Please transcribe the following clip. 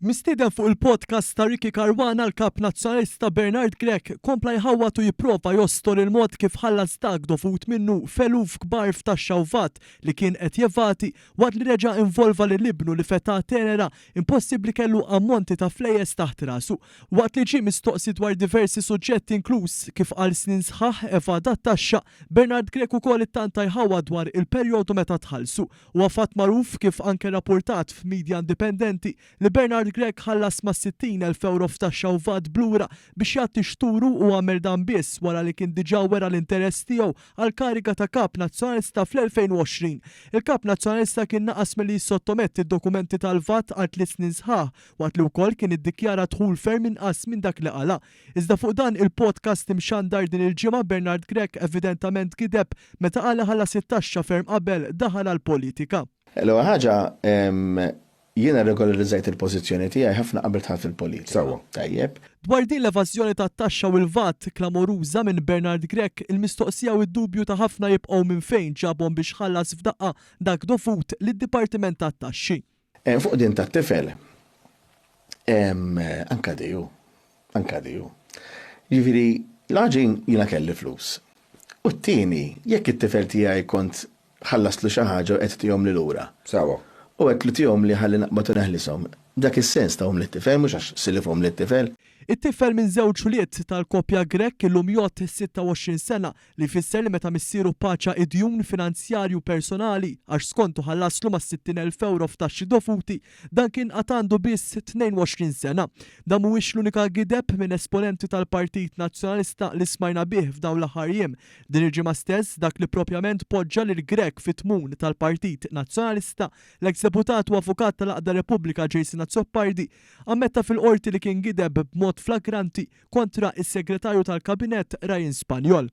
Mistieden fuq il-podcast ta' Ricky Caruana l-Kap Nazzjonalista Bernard Grech kompla jħawwad u jipprova jostor il-mod kif ħallas dak dovut minnu f'eluf kbar f'taxxa u vat li kien qed jevati waqt li reġa' involva lil ibnu li f'età tenera impossibbli kellu ammonti ta' flejjes taħt rasu. Waqt li ġie mistoqsi dwar diversi suġġetti inkluż kif għal snin sħaħ evada t-taxxa, Bernard Grech ukoll ittanta jħawwad dwar il-perjodu meta tħallsu. Huwa fatt magħruf, kif anke rrappurtat f'media indipendenti, li Bernard Grech ħallas mas-60,000 ewro f'taxxa u vat b'lura biex jgħatti xturu u għamel dan biss wara li kien diġà wera l-interess tiegħu għall-kariga ta' Kap Nazzjonalista fl-2020. Il-Kap Nazzjonalista kien naqas milli jissottometti d-dokumenti tal-VAT għal tliet snin sħaħ waqt li wkoll kien iddikjara dħul ferm inqas minn dak li qala'. Iżda fuq dan il-podcast imxandar din il-ġimgħa Bernard Grech evidentament gideb meta qal li ħallas it-taxxa ferm qabel daħal għall-politika. L-ewwel ħaġa, jiena rregolarizzajt il-pożizzjoni tiegħi ħafna qabel dħalt fil-politika. Sewwa. Tajjeb. Dwar din l-evażjoni tat-taxxa u l-VAT klamoruża minn Bernard Grech, il-mistoqsija u d-dubju ta' ħafna jibqgħu minn fejn ġabhom biex ħallas f'daqqa dak dovut lid-Dipartiment tat-Taxxi. Fuq din tat-tifel, anka di hu, anka di hu. Jiġifieri, l-għaġin jiena kelli flus. U t-tieni, jekk it-tifel tiegħi kont ħallastlu xi ħaġa u qed tihomli lura. Sewwa. U għedtlu tihomli ħalli naqbad u neħlishom. Dak is-sens tahom lit-tifel mhux għax silifhom lit-tifel. It-tifel minn żewġ ulied tal-koppja Grech illum jgħodd 26 sena li jfisser li meta missieru paċa id-djun finanzjarju personali għax skontu ħallaslu mas-60,000 ewro f'taxxi dovuti, dan kien għad għandu biss 22 sena. Dan mhuwiex l-unika gideb minn esponenti tal-Partit Nazzjonalista li smajna bih f'dawn l-aħħar jiem. Din il-ġimgħa stess, dak li propjament poġġa lil Grech fit-tmun tal-Partit Nazzjonalista, l-eks deputat u avukat tal-Għaqda Repubblika Jason Azzopardi, ammetta fil-Qorti li kien gideb b'mod flagranti kontra s-Segretarju tal-Kabinett Ryan Spagnol.